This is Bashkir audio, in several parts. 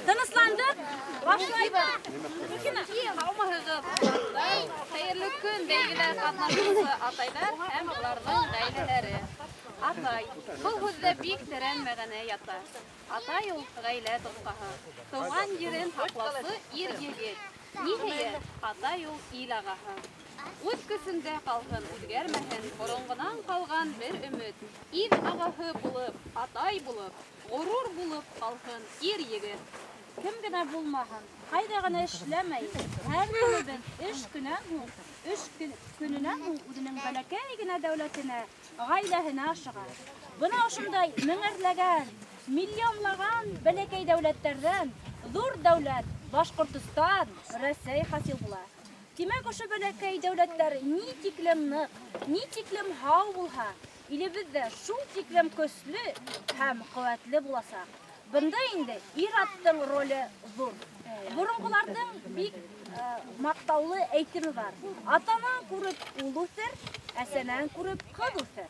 Тынысландыҡ, башлайбыҙ. Һаумыһығыҙ, хәйерле көн, бәйгелә ҡатнашыусы атайҙар һәм уларҙың ғаиләләре. Атай, был һүҙҙә бик тәрән мәғәнә ята. Атай ул ғаилә тотҡаһы, тыуған ерен һаҡлаусы ир-егет. Ниһайәт, атай ул ил ағаһы. Үҙ көсөндә ҡалһын, үҙгәрмәһен, боронғонан ҡалған бер өмөт. Ил ағаһы булып, атай булып, ғорур булып ҡалһын ир-егет. Кем генә булмаһын, ҡайҙа ғына эшләмәй, һәр кемебеҙ эш көнөнән һуң, эш көнөнән һуң үҙенең бәләкәй генә дәүләтенә, ғаиләһенә ашыға. Бына ошондай меңәрләгән, миллионлаған бәләкәй дәүләттәрҙән ҙур дәүләт Башҡортостан, Рәсәй хасил була. Тимәк, ошо бәләкәй дәүләттәр ни тиклем ныҡ, ни тиклем һау булһа, илебеҙ ҙә шул тиклем көслө һәм ҡеүәтле буласаҡ. Бында инде ир-аттың роле ҙур. Боронғоларҙың бик маҡтаулы әйтеме бар. Атанан күреп ул үҫер, әсәнән күреп ҡыҙ үҫер.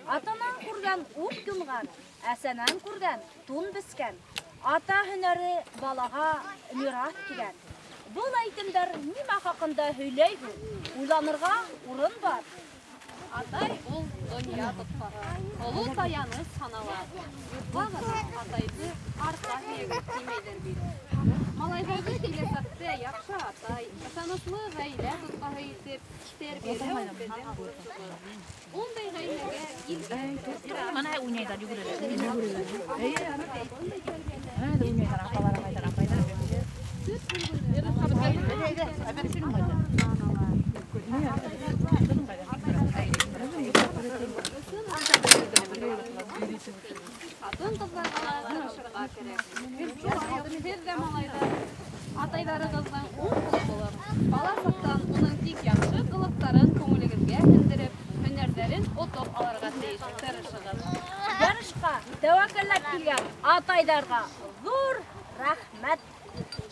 Атанан күргән ут юнған, әсәнән күргән тун бескән. Ата һөнәре балаға мираҫ тигән. Был әйтемдәр нимә хаҡында һөйләй һуң? Уйланырға урын бар. Атай ул донъя тотҡаһы, оло таяныс һанала. Юҡҡа ғына атайҙы арҡа һөйәге тимәйҙәр бит. Малайҙарҙы киләсәктә яҡшы атай, ышаныслы ғаилә тотҡаһы итеп тәрбиәләү беҙҙең бурысыбыҙ. Ундай ғаиләгә илгә Мына уйнайҙар, йүгерәләр. Уйнайҙар, апалар, ағайҙар, апайҙар. Ҡатын-ҡыҙҙарға ла тырышырға кәрәк. Шулай уҡ һеҙ ҙә малайҙар, атайҙарығыҙҙың уң ҡулы булып, бала саҡтан уның тик яҡшы ҡылыҡтарын күңелегеҙгә һеңдереп, һөнәрҙәрен отоп алырға тейеш, тырышығыҙ. Ярышҡа тәүәккәлләп килгән атайҙарға ҙур рәхмәт.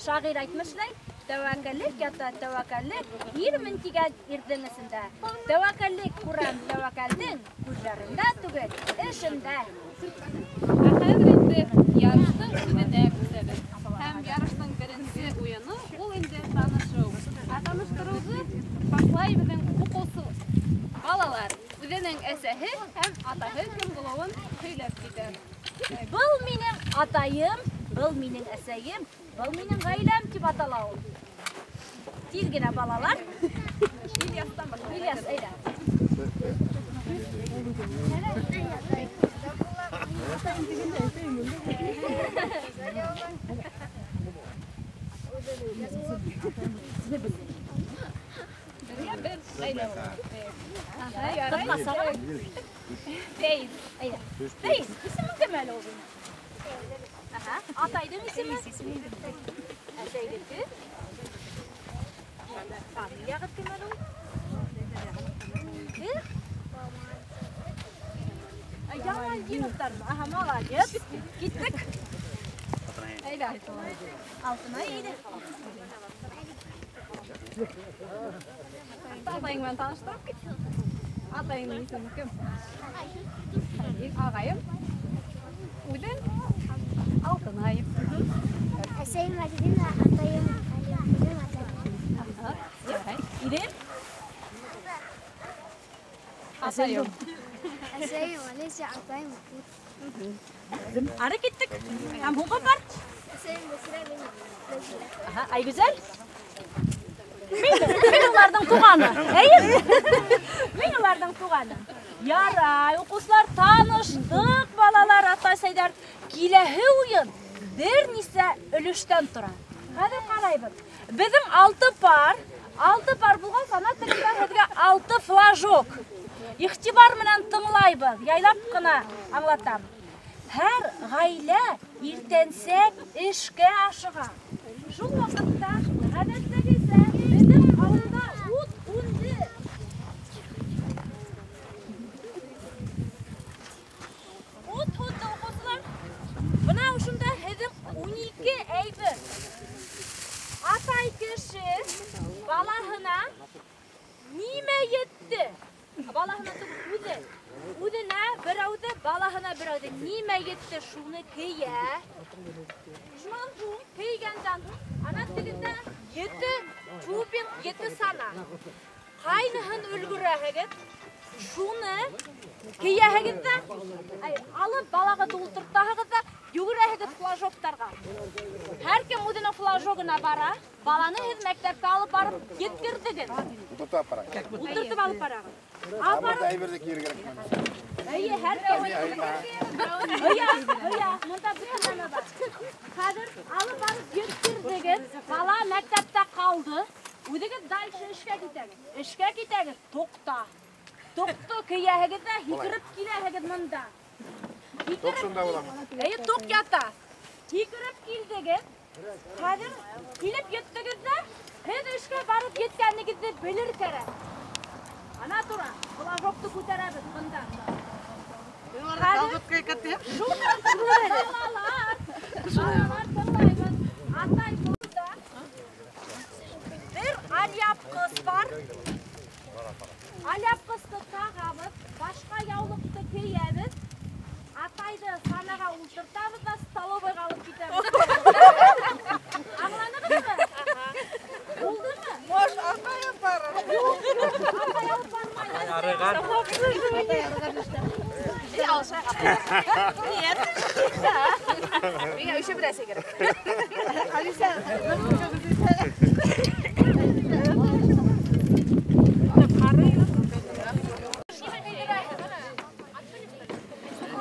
Шағир әйтмешләй, тәүәккәллек ята тәүәккәллек ирмен тигән ирҙең эсендә. Тәүәккәллек күрәм тәүәккәлдең күҙҙәрендә түгел, эшендә. Ә хәҙер инде ярыштың үҙенә күсәбеҙ. Һәм ярыштың беренсе уйыны ул инде танышыу. Ә таныштырыуҙы башлай беҙҙең уҡыусы балалар. Үҙенең әсәһе һәм атаһы кем булыуын һөйләп китә. Был минең атайым, был минең әсәйем, был минең ғаиләм тип атала ул. Тиҙ генә балалар. Ильястан башлайбыҙ. Ильяс, әйҙә. Беҙгә бер ғаилә була. Аһа, ярай. Тотмасаға. Фәйз. Әйҙә. Фәйз, исемең кем әле ул? Аһа, атайҙың исеме? Әсәйҙеке? Фамилияғыҙ кем әле ул? Кем? Ямалдиновтар. Аһа, молодец. Киттек. Әйҙә. Алтынай, әйҙә. Атайың менән таныштырып кит. Атайыңдың исеме кем? Ағайым. Үҙең? Алтынай. Әсәйем Мадина, атайым Алим, атайым. Аһа, ярай. Ирем? Атайым. Әсәйем Олеся, атайым Махмуд. Ары киттек. Һәм һуңғы пар. Әсәйем Бәсирә, мин Нәзилә. Аһа, Айгүзәл. Мин уларҙың туғаны. Эйе. Мин уларҙың туғаны. Ярай, уҡыусылар, таныштыҡ, балалар, атай-әсәйҙәр. Киләһе уйын бер нисә өлөштән тора. Хәҙер ҡарайбыҙ. Беҙҙең 6 пар, 6 пар булғас, ана телендә һеҙгә 6 флажок. Иғтибар менән тыңлайбыҙ, яйлап ҡына аңлатам. Һәр ғаилә иртәнсәк эшкә ашыға. Шул ваҡытта ғәҙәттәгесә беҙҙең ауылда ут һүнде. Ут һүнде, уҡыусылар. Бына ошонда һеҙҙең 12 әйбер. Атай кеше балаһына нимә етте? Балаһына түгел, үҙе. Үҙенә берәүҙе, балаһына берәүҙе. Нимә етте, шуны кейә. Шунан һуң, кейгәндән һуң, ана тегендә 7 тюбинг, 7 сана. Ҡайныһын өлгөрәһегеҙ, шуны кейәһегеҙ ҙә, алып балағыҙҙы ултыртаһығыҙ ҙа, йүгерәһегеҙ флажоктарға. Һәр кем үҙенең флажогына бара, баланы һеҙ мәктәпкә алып барып еткерҙегеҙ. Ултыртып барағыҙ. Ултыртып алып барағыҙ. Алып әйберҙе кейергә кәрәк. Эйе, һәр кем. Эйе, эйе, мында бөтә нәмә бар. Хәҙер алып барып еткерҙегеҙ, бала мәктәптә ҡалды. Үҙегеҙ дальше эшкә китәгеҙ. Эшкә китәгеҙ, туҡта. Туҡты кейәһегеҙ ҙә һикереп киләһегеҙ мында. Тоҡ шунда буламы? Эйе, тоҡ ята. Һикереп килдегеҙ. Хәҙер килеп еттегеҙ ҙә, һеҙ эшкә барып еткәнегеҙҙе белер кәрәк. Ана тура, флажокты күтәрәбеҙ бында. Шул балалар, балалар тыңлайбыҙ. Атай бында. Бер алъяпҡыс бар. Алъяпҡысты тағабыҙ, башҡа яулыҡты кейәбеҙ. Атайҙы санаға ултыртабыҙ ҙа столовойға алып китәбеҙ. Аңланығыҙмы? Булдымы? Может, атай алып барыр. Юҡ, атай алып бармай. Арыған. Нет. Миңә өшө берәсе кәрәк. Алиса,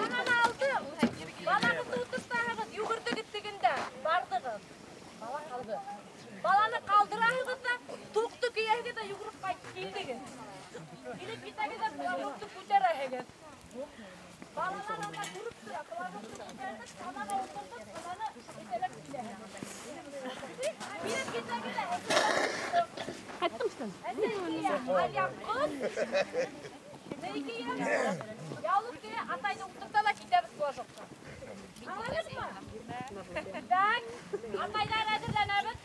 Ананы алды. Балағыҙҙы ултыртаһығыҙ, йүгерҙегеҙ тегендә, барҙығыҙ. Бала ҡалды. Баланы ҡалдыраһығыҙ ҙа, тоҡто кейәһегеҙ ҙә йүгереп ҡайтып килдегеҙ. Килеп китәгеҙ ҙә флажокты күтәрәһегеҙ. Балалар анда күреп тора, флажокты күтәрҙек, санаға ултыртып, баланы етәләп киләһегеҙ. Килеп китәгеҙ ҙә, Ҡайттым что? Алъяпҡыс, ни кейәбеҙ? Яулыҡ кейә, атайҙы ултырта ла китәбеҙ флажокҡа. Аңланығыҙмы? Так, атайҙар әҙерләнәбеҙ.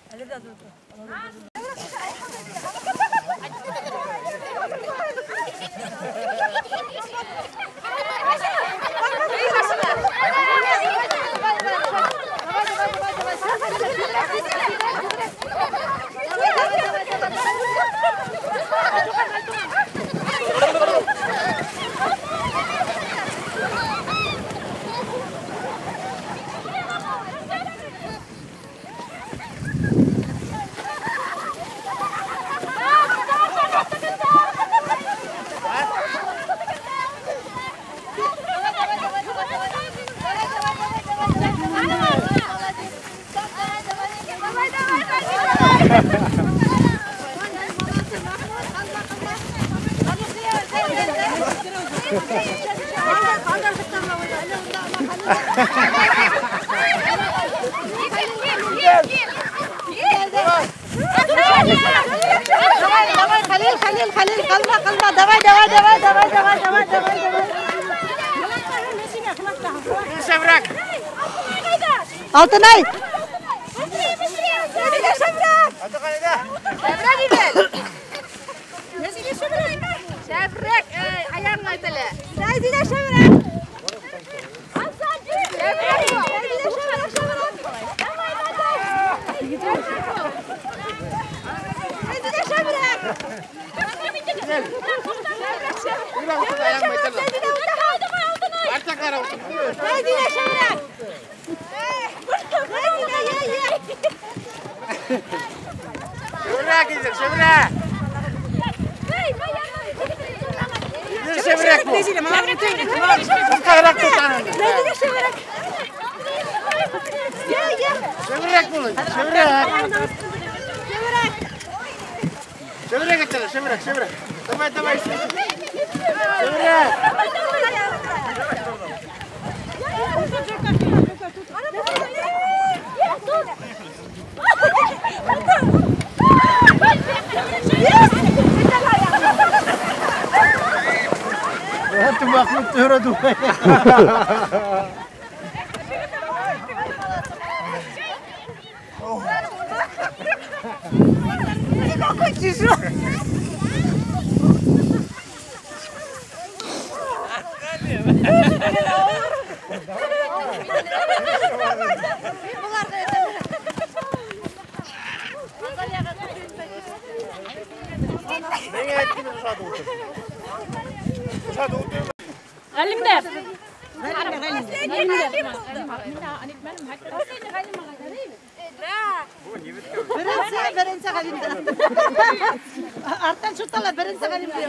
Давай, давай, Халил, Халил, Халил, ҡалма, ҡалма, давай, давай, давай, давай, давай, давай, давай, давай. Шәберәк. Алтынай. Шәберәк ибел. Шәберәк, аяғың айтылы. Нәзилә шәберәк. Шәберәк. Нәзилә шәберәк, шәберәк. Нәзилә шәберәк. Нәзилә шәберәк. Нәзилә, йә, йә. Шәберәк инде, шәберәк. Шәберәк бу. Ҡайҙарак тотан инде. Нәзилә шәберәк. Йә, йә. Шәберәк булыр, шәберәк. Шәберәк. Шәберәк әйтәләр, шәберәк, шәберәк. Давай, давай. Шәберәк. انتم ماخذين تهردوا. Какой тяжелый. Ғалимдар. Беренсе, беренсе ғалимдар. Арттан шутала, беренсе ғалимдар.